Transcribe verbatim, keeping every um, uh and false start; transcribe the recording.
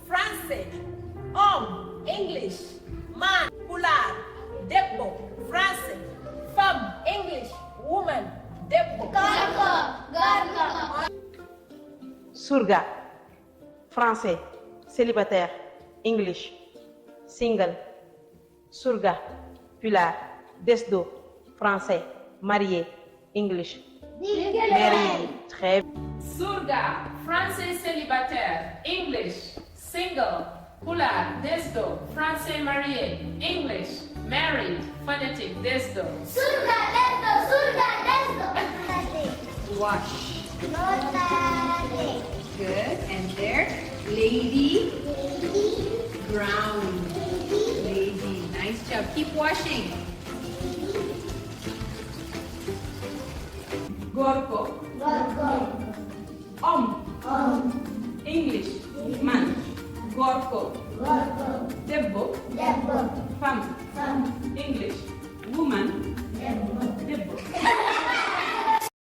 Français. Homme, English. Man, Pulaar. Debbo, Français. Femme, English. Woman, debbo. Gorko. Gorko. Surga, Français. Célibataire. English. Single. Surga, Pulaar. Desɗo, Français. Marié. English. Married. Très bien. Surga, Français. Célibataire. English. Single. Pulaar. Desɗo, Français. Marié. English. Married. Phonetic. Desɗo. Surga, desɗo. Surga, desɗo. Wash. Lotaade. Good. And there? Lady. Lady. Brown. Lady. Lady. Nice job. Keep washing. Gorko. Gorko. Homme. Homme. English. Man. Gorko. Gorko. Debbo. Debbo. Femme. Femme. English. Woman.